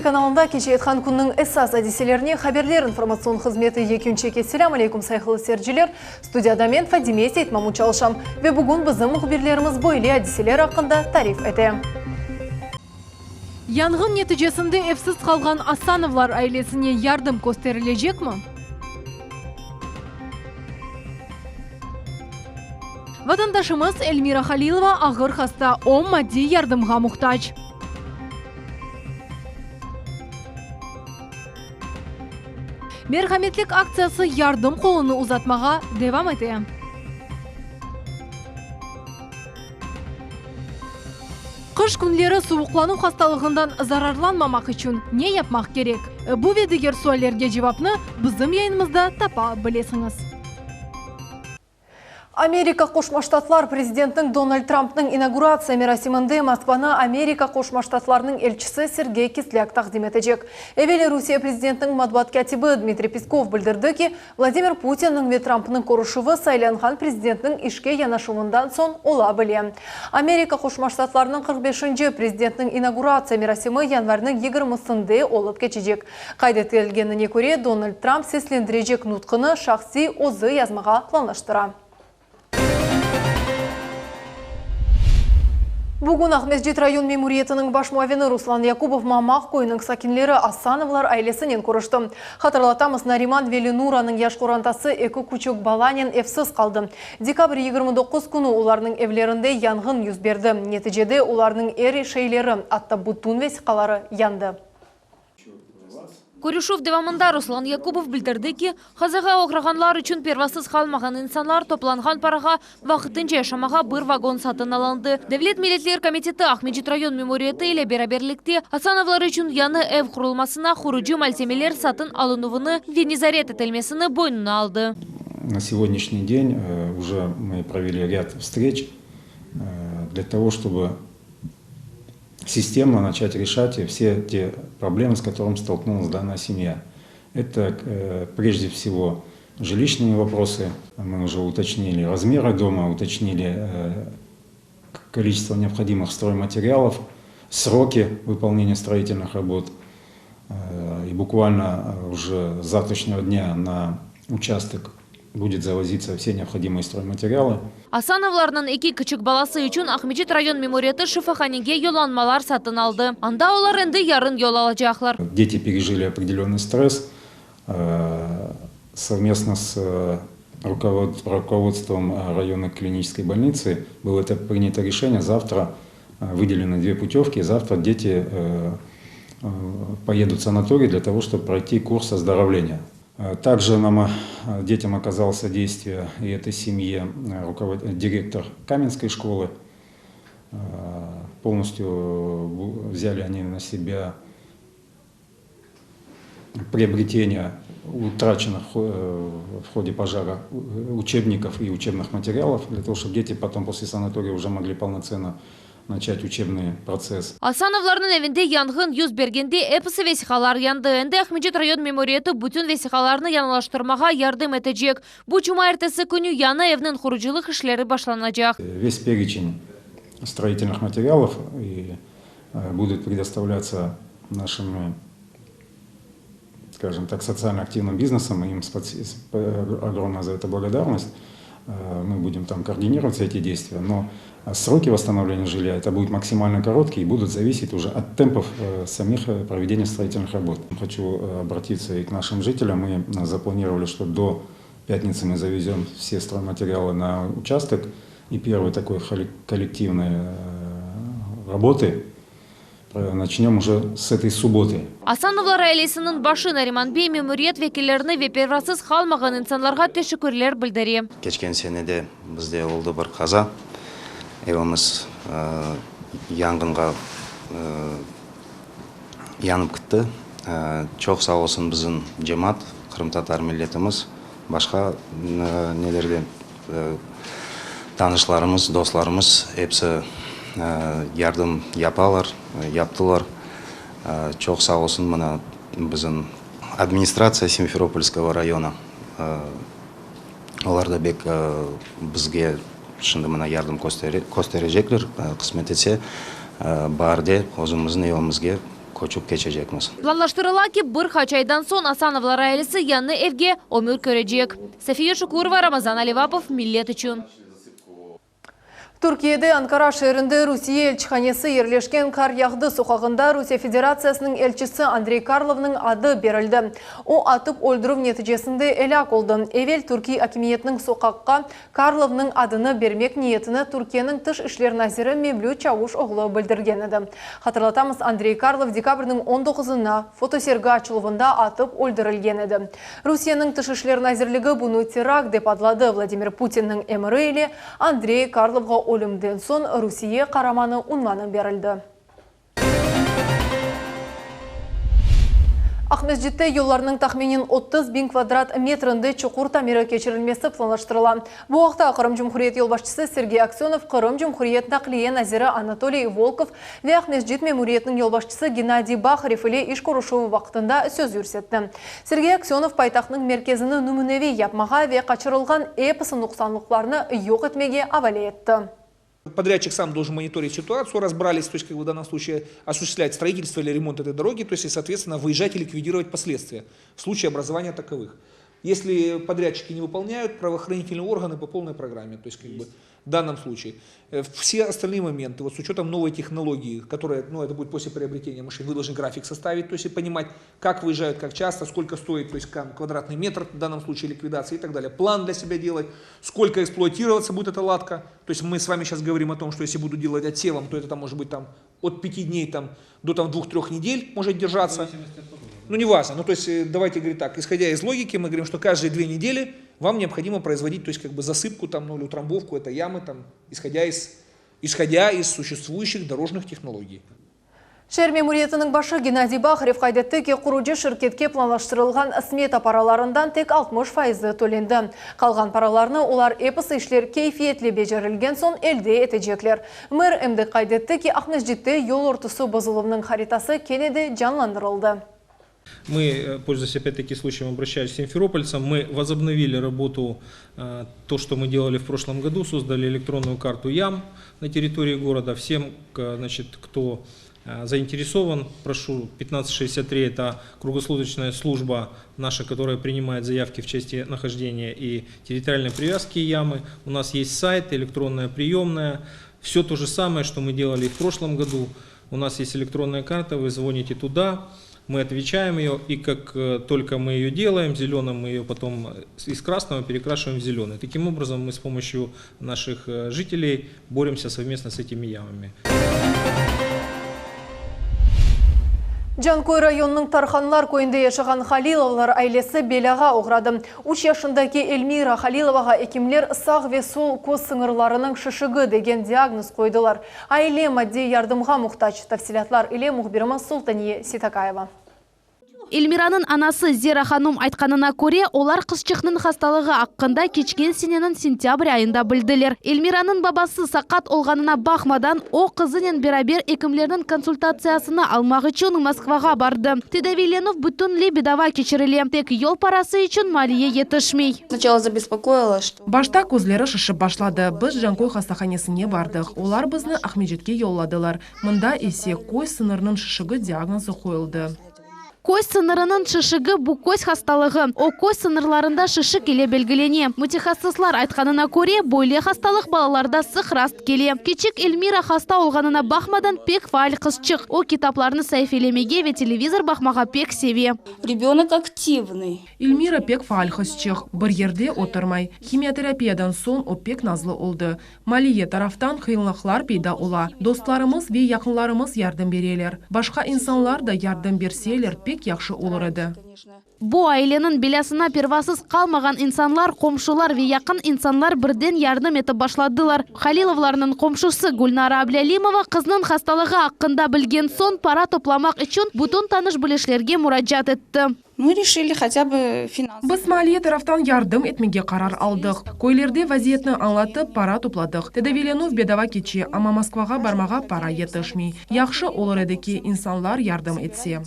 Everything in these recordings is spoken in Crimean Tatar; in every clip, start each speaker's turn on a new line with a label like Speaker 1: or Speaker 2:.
Speaker 1: telekanalında keçeyatqan künniñ esas adiselerine haberler informatsion hızmeti yekün çeke. Selâm aleykum, sayğılı seyirciler! Studiyada men, Fadime Seytmamut çalışam ve bugün bizim mühbirlerimiz böyle adiseler aqqında tarif ete. Yanğın neticesinde evsiz qalğan Asanovlar ailesine yardım kösterilecekmi? Vatandaşımız Elmira Halilova ağır hasta, o, maddiy yardımğa muhtac. Merhametlik aktsiyası yardım qolunı uzatmağa devam ete. Qış künleri suvuqlanuv hastalığından zararlanmamaq içün ne yapmaq kerek? Bu ve diger suallerge cevapnı bizim yayınımızda tapa bilesiñiz. Amerika Qoşma Ştatlar prezidentiniñ Donald Trampnıñ inauguratsiya merasiminde Moskvanı Amerika Qoşma Ştatlarınıñ elçisi Sergey Kislâk taqdim etecek. Evel Rusiye prezidentiniñ matbuat kâtibi Dmitriy Peskov bildirdi ki, Vladimir Putinniñ ve Trampnıñ körüşüvi saylanğan prezidentniñ işke yanaşuvından soñ ola bile. Amerika Qoşma Ştatlarınıñ 45-nci prezidentiniñ inauguratsiya merasimi yanvarniñ yigirmisinde olıp keçecek. Qayd etilgenine köre, Donald Tramp seslendirecek nutqını şahsiy özü yazmağa planlaştıra. Bugün Aqmescit rayon memuriyetiniñ baş muavini Ruslan Yakubov Mamaq köyüniñ sakinleri Asanovlar ailesinen körüşti. Hatırlatamız, Nariman ve Lenuranıñ yaş qorantası eki küçük balanen evsiz qaldı. Dekabr 29 künü olarnıñ evlerinde yanğın yüz berdi. Neticede olarnıñ er şeyleri, atta bütün vesiqaları yandı.
Speaker 2: Körüşüv devamında Ruslan Yakubov bildirdi ki, qazağa oğrağanlar içün pervasız qalmağan insanlar toplanğan parağa vaqtınca yaşamağa bir vagon satın alındı. Devlet milletler komiteti Aqmescit rayon memuriyeti ile beraberlikte Asanovlar içün yañı ev qurulmasına qurucı malzemeler satın alınuvını ve nezaret etilmesini boynuna aldı.
Speaker 3: На сегодняшний день уже мы провели ряд встреч для того, чтобы системно начать решать все те проблемы, с которыми столкнулась данная семья. Это прежде всего жилищные вопросы. Мы уже уточнили размеры дома, уточнили количество необходимых стройматериалов, сроки выполнения строительных работ. И буквально уже с завтрашнего дня на участок будет завозиться все необходимые стройматериалы.
Speaker 2: Asanovlarnıñ eki kiçik balası içün Aqmescit rayon memuriyeti şifahanege yollanmalar satın aldı. Anda olar endi yarın yol alacaqlar.
Speaker 3: Дети пережили определенный стресс. Совместно с руководством районной клинической больницы было это принято решение. Завтра выделены две путевки. Завтра дети поедут в санаторий для того, чтобы пройти курс оздоровления. Также нам, детям оказал содействие и этой семье директор Каменской школы. Полностью взяли они на себя приобретение утраченных в ходе пожара учебников и учебных материалов, для того, чтобы дети потом после санатория уже могли полноценно начать учебный процесс.
Speaker 2: Asanovlarnıñ evinde yanğın yüz bergende episi vesiqalar yandı. Endi Aqmescit rayon memuriyeti bütün vesiqalarnı yañılaştırmağa yardım etecek. Bu cumaertesi künü yañı evniñ qurucılıq işleri başlanacaq.
Speaker 3: Весь перечень строительных материалов и будет предоставляться нашими, скажем так, социально активным бизнесом. Им огромная за это благодарность. Мы будем там координировать все эти действия, но сроки восстановления жилья это будут максимально короткие и будут зависеть уже от темпов самих проведения строительных работ. Хочу обратиться и к нашим жителям. Мы запланировали, что до пятницы мы завезем все стройматериалы на участок. И первой такой коллективной работы начнем уже с этой субботы.
Speaker 2: Asanovlar ailesiniñ başı Nariman bey memuriyet vekillerini ve pervasız qalmağan insanlarğa teşekkürler bildire.
Speaker 4: Keçken senede bizde oldı bir qaza. Evimiz yanğınğa yanıp kitti. Çoq sağ olsun bizim cemaat, qırımtatar milletimiz, başqa nelerde tanışlarımız, dostlarımız episi yardım yapalar, yaptılar. Çoq sağ olsun mına bizim administratsiya Simferopolskogo rayona, olar da bek bizge şimdi mına yardım kösterecekler, qısmet etse, baarde özümizniñ evimizge. Köçip keçecekmiz.
Speaker 2: Planlaştırıla ki, bir qaç aydan soñ Asanovlar ailesi yañı evge ömür körecek. Safiye Şukurova, Ramazan Alivapov, Millet içün.
Speaker 1: Türkiyede Ankara şeerinde Rusiye elçihanesi yerleşken Qaryağdı soqağında Rusiye Federatsiyasınıñ elçisi Andrey Karlovnıñ adı berildi. O, atıp öldürüv neticesinde elâk oldı. Evel türkiy akimiyetiniñ soqaqqa Karlovnıñ adını bermek niyetini Türkiyeniñ Tış işler naziri Mevlüt Çavuşoğlu bildirgen edi. Hatırlatamız, Andrey Karlov dekabrniñ on doquzına fotosergi açıluvında atıp öldürilgen edi. Rusiyeniñ Tış işler nazirligi bunı terakt dep adladı. Vladimir Putinniñ emri ile Andrey Karlovğa ölümden soñ Rusiye Qaramanı unvanı berildi. Aqmescitte yollarnıñ tahminen 30 biñ kvadrat metrinde çuqur tamiri keçirilmesi planlaştırıla. Bu aqta Qırım Cumhuriyet yolbaşçısı Sergey Aksönov Qırım Cumhuriyet naqliye naziri Anatoliy Volkov ve Aqmescit memuriyetiniñ yolbaşçısı Gennadiy Baharev ile iş körüşüvi vaqtında söz yürsetti. Sergey Aksönov paytahtnıñ merkezini nümüneviy yapmağa ve qaçırılğan episi nuqsanlıqlarnı yoq etmege avale etti.
Speaker 5: Подрядчик сам должен мониторить ситуацию, разобрались, то есть как бы в данном случае осуществлять строительство или ремонт этой дороги, то есть и, соответственно, выезжать и ликвидировать последствия в случае образования таковых. Если подрядчики не выполняют, правоохранительные органы по полной программе, то есть как бы в данном случае. Э, все остальные моменты, вот с учетом новой технологии, которая, ну это будет после приобретения машин, вы должны график составить, то есть и понимать, как выезжают, как часто, сколько стоит, то есть квадратный метр в данном случае ликвидации и так далее. План для себя делать, сколько эксплуатироваться будет эта латка. То есть мы с вами сейчас говорим о том, что если буду делать отсевом, то это там может быть там от 5 дней там, до там, 2-3 недель может держаться. Ну, не важно. Ну, то есть, э, давайте говорить так, исходя из логики, мы говорим, что каждые две недели вам необходимо производить, то есть, как бы засыпку там, ну, или утрамбовку этой ямы, там, исходя из, исходя из существующих дорожных технологий.
Speaker 1: Şeer memuriyetiniñ başı Gennadiy Baharev qayd etti ki, qurucı şirketke planlaştırılğan smeta paralarından tek 60 fayızı tölendi. Qalğan paralarnı olar episi işler keyfiyetli becerilgen soñ elde etecekler. Mer em de qayd etti ki, Aqmescitte yol örtüsi bozuluvınıñ haritası kene de canlandırıldı.
Speaker 6: Мы, э, пользуясь опять-таки случаем, обращаюсь к симферопольцам, мы возобновили работу, э, то, что мы делали в прошлом году, создали электронную карту ям на территории города. Всем, значит, кто э, заинтересован, прошу, 1563 это круглосуточная служба наша, которая принимает заявки в части нахождения и территориальной привязки ямы. У нас есть сайт, электронная приемная. Все то же самое, что мы делали и в прошлом году. У нас есть электронная карта, вы звоните туда, мы отвечаем ее, и как э, только мы ее делаем, зеленым мы ее потом э, из красного перекрашиваем в зеленый. Таким образом мы с помощью наших э, жителей боремся совместно с этими ямами.
Speaker 1: Canköy rayonınıñ Tarhanlar köyünde yaşağan Halilovlar ailesi belâğa oğradı. Üç yaşındaki Elmira Halilovağa ekimler sağ ve sol köz sıñırlarınıñ şişigi degen diagnoz qoydılar. Aile maddiy yardımğa muhtac. Tafsilâtlar ile mühbirimiz Sultaniye Seytakayeva.
Speaker 2: Elmiranıñ anası Zera hanum aytqanına köre, olar qızçıqnıñ hastalığı aqqında keçken seneniñ sentâbr ayında bildiler. Elmiranıñ babası saqat olğanına baqmadan, o, qızınen beraber ekimlerniñ konsultatsiyasını almaq içün Moskvağa bardı. Tedaviylenüv bütünley bedava keçirile, tek yol parası içün maliye yetişmey.
Speaker 7: Сначала забеспокоила, что
Speaker 8: Başta közleri şişip başladı. Biz Canköy hastahanesine bardıq. Olar bizni Aqmescitke yolladılar. Mında ise köz sıñırınıñ şişigi diagnozı qoyuldı.
Speaker 2: Köz sıñırınıñ şişigi bu köz hastalığı. O, köz sıñırlarında şişik ile belgilene. Mütehassıslar aytqanına köre, böyle hastalıq balalarda sıq rast kele. Kiçik Elmira hasta olğanına baqmadan, pek faal qızçıq. O, kitaplarnı saifelemege ve televizor baqmağa pek seve.
Speaker 7: Ребенок активный.
Speaker 8: Elmira pek faal qızçıq. Bir yerde oturmay. Himioterapiyadan soñ o pek nazlı oldı. Maliye taraftan qıyınlıqlar peyda ola. Dostlarımız ve yaqınlarımız yardım bereler. Başqa insanlar da yardım berseler pek yahşı olur edi.
Speaker 2: Bu aileniñ belâsına pervasız qalmağan insanlar, qomşular ve yaqın insanlar birden yardım etip başladılar. Halilovlarnıñ qomşusı Gülnara Ablâlimova qıznıñ hastalığı aqqında bilgen soñ para toplamaq içün bütün tanış-bilişlerge muracaat etti.
Speaker 7: Мы решили хотя бы финансово.
Speaker 8: Biz maliye taraftan yardım etmege qarar aldıq. Köylerde vaziyetni añlatıp para topladıq. Tedaviylenüv bedava keçe, amma Moskvağa barmağa para yetişmey. Yahşı olur edi ki, insanlar yardım etse.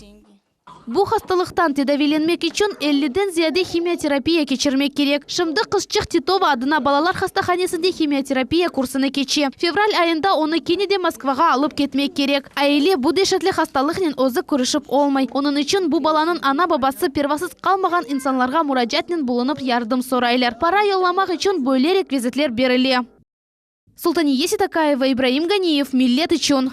Speaker 2: Bu hastalıqtan tedaviylenmek içün elliden ziyade himioterapiya keçirmek kerek. Şimdi qızçıq Titova adına balalar hastahanesinde himioterapiya kursını keçe. Fevral ayında onı kene de Moskvağa alıp ketmek kerek. Aile bu deşetli hastalıqnen özü küreşip olmay. Onıñ içün bu balanıñ ana-babası pervasız qalmağan insanlarğa muracaatnen bulunıp yardım soraylar. Para yollamaq içün böyle rekvizitler berile. Sultaniye Seytakayeva, İbraim Ganiyev, Millet içün.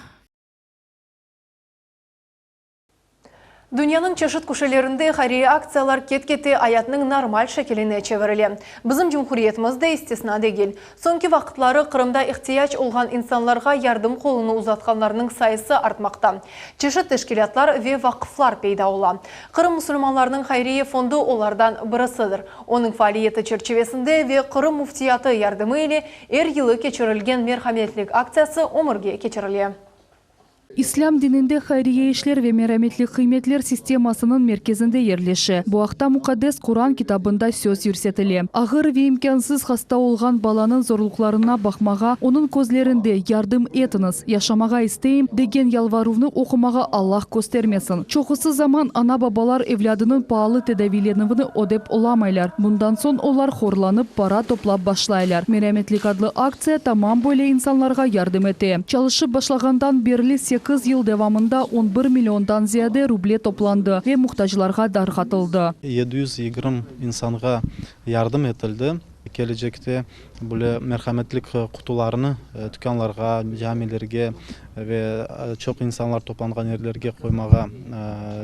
Speaker 1: Dünyanıñ çeşit köşelerinde hayriye aktsiyalar ket-kete ayatnıñ normal şekiline çevirile. Bizim cumhuriyetimiz de istisna degil. Soñki vaqıtları Qırımda ihtiyac olğan insanlarğa yardım qolunı uzatqanlarnıñ sayısı artmaqta. Çeşit teşkilâtlar ve vaqıflar peyda ola. Qırım musulmanlarınıñ hayriye fondu olardan birisidir. Onıñ faaliyeti çerçivesinde ve Qırım Müftiyatı yardımı ile er yılı keçirilgen Merhametlik aktsiyası ömürge keçirile.
Speaker 9: İslâm dininde hayriye işler ve merametli qıymetler sistemasınıñ merkezinde yerleşe. Bu aqta Muqaddes Quran kitabında söz yürsetile. Ağır ve imkânsız hasta olğan balanıñ zorluqlarına baqmağa, onıñ közlerinde, Yardım etiñiz, yaşamağa isteyim, degen yalvaruvnı oqumağa Allah köstermesin. Çoqusı zaman ana-babalar evlâdınıñ paalı tedaviylenüvini ödep olamaylar. Bundan soñ olar horlanıp, para toplap başlaylar. Merametlik adlı aktsiya tamam böyle insanlarğa yardım ete. Çalışıp başlağandan berli sekiz yıl devamında on bir milliondan ziyade ruble toplandı ve muhtaclarğa darqatıldı.
Speaker 10: 720 insanğa yardım etildi. Kelecekte böyle merhametlik qutularını tükânlarğa, camilerge ve çoq insanlar toplanğan yerlerge qoymağa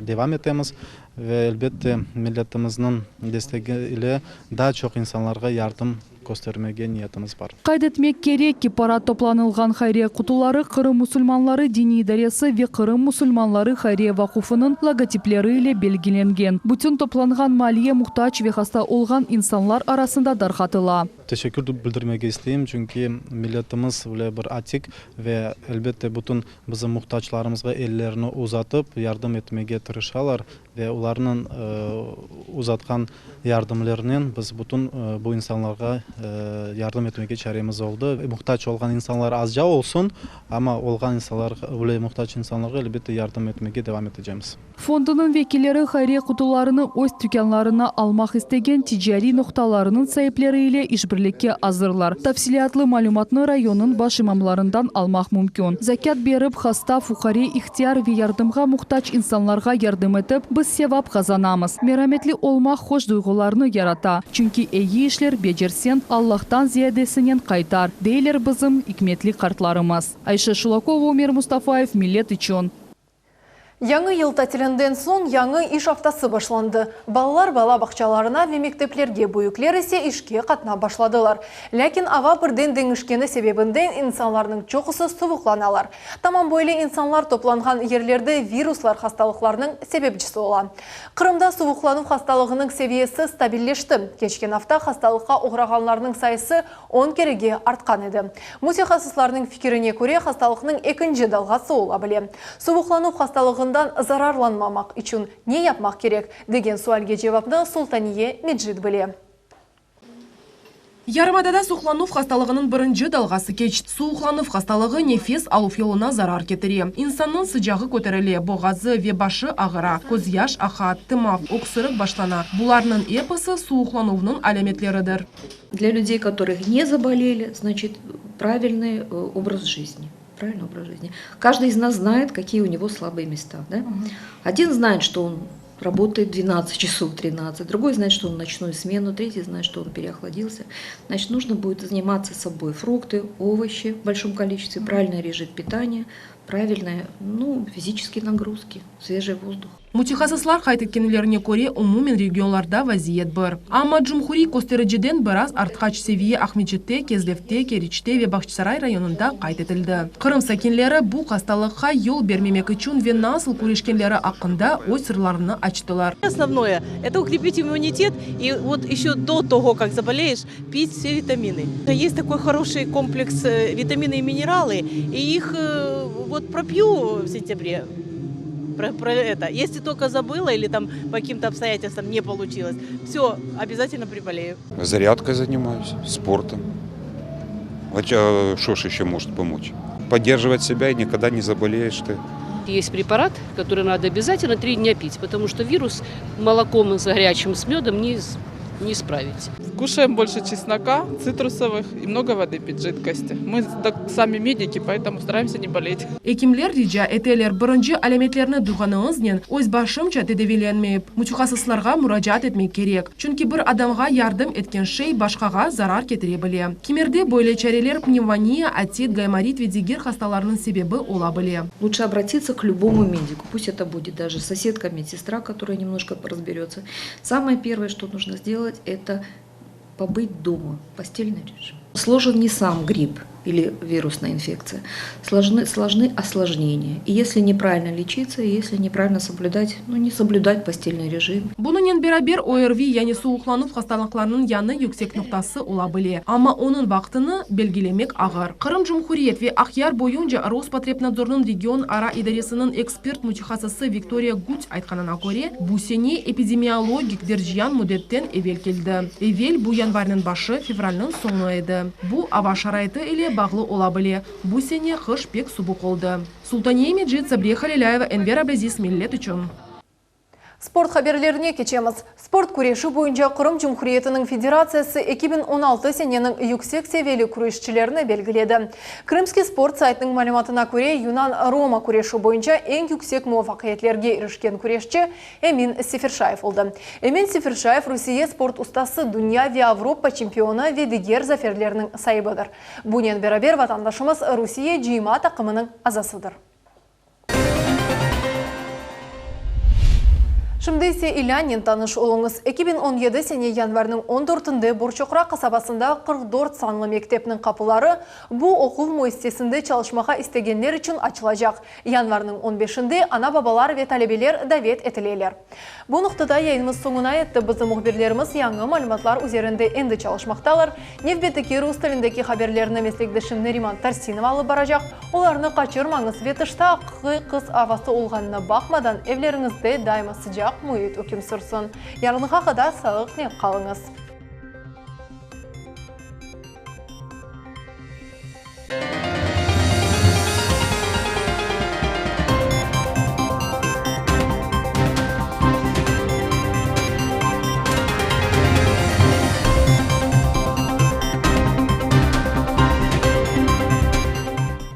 Speaker 10: devam etemiz. Ve, elbette, milletimizniñ destegi ile daa çoq insanlarğa yardım köstermege niyetimiz bar.
Speaker 9: Qayd etmek kerek ki, para toplanılğan hayriye qutuları Qırım musulmanları diniy idaresi ve Qırım musulmanları hayriye vaqufınıñ logotipleri ile belgilengen. Bütün toplanğan maliye muhtac ve hasta olğan insanlar arasında darqatıla.
Speaker 10: Teşekkür bildirmege isteyim, çünki milletimiz öyle bir atik ve, elbette, bütün Bizim muhtaclarımızğa ellerini uzatıp, yardım etmege tırışalar ve olarnıñ uzatqan yardımlarınen biz bütün bu insanlarğa yardım etmege çaremiz oldı. Muhtac olğan insanlar azca olsun, amma olğan insanlarğa, öyle muhtac insanlarğa, elbette, yardım etmege devam etecemiz.
Speaker 9: Fondunıñ vekilleri hayriye qutularını öz tükânlarına almaq istegen ticariy noqtalarınıñ saipleri ile işbirlikke azırlar. Tafsilâtlı malümatnı rayonnıñ baş imamlarından almaq mümkün. Zakât berip, hasta, fuqare, ihtiyar ve yardımğa muhtac insanlarğa yardım etip, biz sevap qazanamız. Merametli olmaq hoş duyğularnı yarata, çünki eyi işler becerseñ, Allahtan ziyadesinen qaytar, deyler bizim ikmetli qartlarımız. Ayşe Şulakova, Umer Mustafayev, Millet içün.
Speaker 1: Yañı yıl tatilinden soñ yañı iş aftası başlandı. Balalar bala bağçalarına ve mekteplerge, büyükler ise işke qatnap başladılar. Lâkin ava birden deñişkeni sebebinden insanlarnıñ çoqusı suvuqlanalar. Tamam böyle insanlar toplanğan yerlerde viruslar hastalıqlarnıñ sebepçisi ola. Qırımda suvuqlanuv hastalığınıñ seviyesi stabilleşti. Keçken afta hastalıqqa oğrağanlarnıñ sayısı on kerege artqan edi. Mütehassıslarnıñ fikirine köre, hastalıqnıñ ekinci dalğası ola bile. Suvuqlanuv hastalığından zararlanmamaq içün ne yapmaq kerek, degen sualge cevapnı Sultaniye Mecit bile.
Speaker 8: Yarımadada suqlanuv hastalığınıñ birinci dalğası keçti. Suvuqlanuv hastalığı nefes aluv yoluna zarar ketire. İnsannıñ sıcağı köterile, boğazı ve başı ağıra, közyaş aqa, tımav, öksürik başlana. Bularnıñ episi suvuqlanuvnıñ alâmetleridir.
Speaker 11: Для людей, которые не заболели, значит, правильный образ жизни. Правильный образ жизни. Каждый из нас знает, какие у него слабые места. Да? Один знает, что он работает 12 часов, 13, другой знает, что он ночную смену, третий знает, что он переохладился. Значит, нужно будет заниматься собой. Фрукты, овощи в большом количестве, правильный режим питания, правильные, ну, физические нагрузки, свежий воздух.
Speaker 8: Mütehassıslar qayd etkenlerine köre, umumen regionlarda vaziyet bir. Amma cumhuriy köstericiden biraz artqaç seviye Aqmescitte, Kezlevte, Keriçte ve Bağçasaray rayonında qayd etildi. Qırım sakinleri bu hastalıqqa yol bermemek içün ve nasıl küreşkenleri aqqında öz sırlarını açtılar.
Speaker 12: Osnovnoye, eto ukrepiť immunitet i vot eşço do togo, kak zaboleeş, pit vse vitaminy. Est takoy horoşiy kompleks vitaminy i mineraly, i ih vot prop'yu v sentâbre, pro eto, esli tolko zabıla ili tam po kakim-to obstoyatelstvam ne poluçilos, vsё, obâzatelno priboleyu.
Speaker 13: Zarâdkой zaнимаюсь, спортом. Şo ж ещё может помочь? Поддерживать себя и никогда не заболеешь ты.
Speaker 14: Есть препарат, который надо обязательно три дня пить, потому что вирус молоком с горячим, с медом не, не исправить.
Speaker 15: Кушаем больше чеснока, цитрусовых и много воды пить жидкости. Мы сами медики, поэтому стараемся не болеть.
Speaker 8: Ekimler rica eteler, birinci alâmetlerni duyğanıñıznen öz başımca tedaviylenmeyip, mütehassıslarğa muracaat etmek kerek. Çünki bir adamğa yardım etken şey başqağa zarar ketire bile. Kimerde böyle çareler pnevmoniya, otit, gaymorit ve diger hastalarnıñ sebebi ola bile.
Speaker 11: Лучше обратиться к любому медику, пусть это будет даже соседка, медсестра, которая немножко разберется. Самое первое, что нужно сделать, это побыть дома, постельный режим. Сложен не сам грипп или вирусная инфекция, сложны, сложны осложнения. И если неправильно лечиться, и если неправильно соблюдать, ну не соблюдать постельный режим.
Speaker 8: Bunıñnen beraber ORVİ, yani suvuqlanuv hastalıqlarınıñ yañı yüksek noqtası ola bile. Amma onıñ vaqtını belgilemek ağır. Qırım Cumhuriyet ve Aqyar boyunca Rospotrebnadzornıñ region ara idaresiniñ ekspert mütehassısı Viktoriya Gut aytqanına köre, bu sene epidemiologik derciyan müddetten evel keldi. Evel bu yanvarniñ başı, fevralniñ soñu edi. Bu ava şaraiti ile bağlı ola bile. Bu sene qış pek suvuq oldı. Sultaniye Mecit, Sabriye Halilâyeva, Enver Ablâziz, Millet içün.
Speaker 1: Sport haberlerine keçemiz. Sport küreşi boyunca Qırım Cumhuriyetiniñ Federatsiyası 2016 seneniñ yüksek seviyeli küreşçilerini belgiledi. Krımskiy sport saytınıñ malümatına köre, yunan-roma küreşi boyunca eñ yüksek muvafaqiyetlerge irişken küreşçi Emin Seferşayev oldı. Emin Seferşayev Rusiye sport ustası, dünya ve Avropa çempionı ve diger zaferlerniñ saibidir. Bunen beraber vatandaşımız Rusiye cıyma taqımınıñ azasıdır. Şimdi ise ilânnen tanış oluñız. 2017 sene yanvarniñ on dörtünde Borçoqraq qasabasında 44 sanlı mektepniñ qapıları bu oquv müessisesinde çalışmağa istegenler içün açılacaq. Yanvarniñ on beşinde ana-babalar ve talebeler davet etileler. Bu noqtada yayınımız soñuna yetti. Bizim mühbirlerimiz yañı malümatlar üzerinde endi çalışmaqtalar. Nevbetteki rus tilindeki haberlerni meslekdeşim Neriman Tarsinova alıp baracaq. Olarnı qaçırmañız ve tışta aqiqiy qız avası olğanına baqmadan, evleriñizde daima sıcaq müit üküm sürsün. Yarınğa qadar sağlıqnen qalıñız.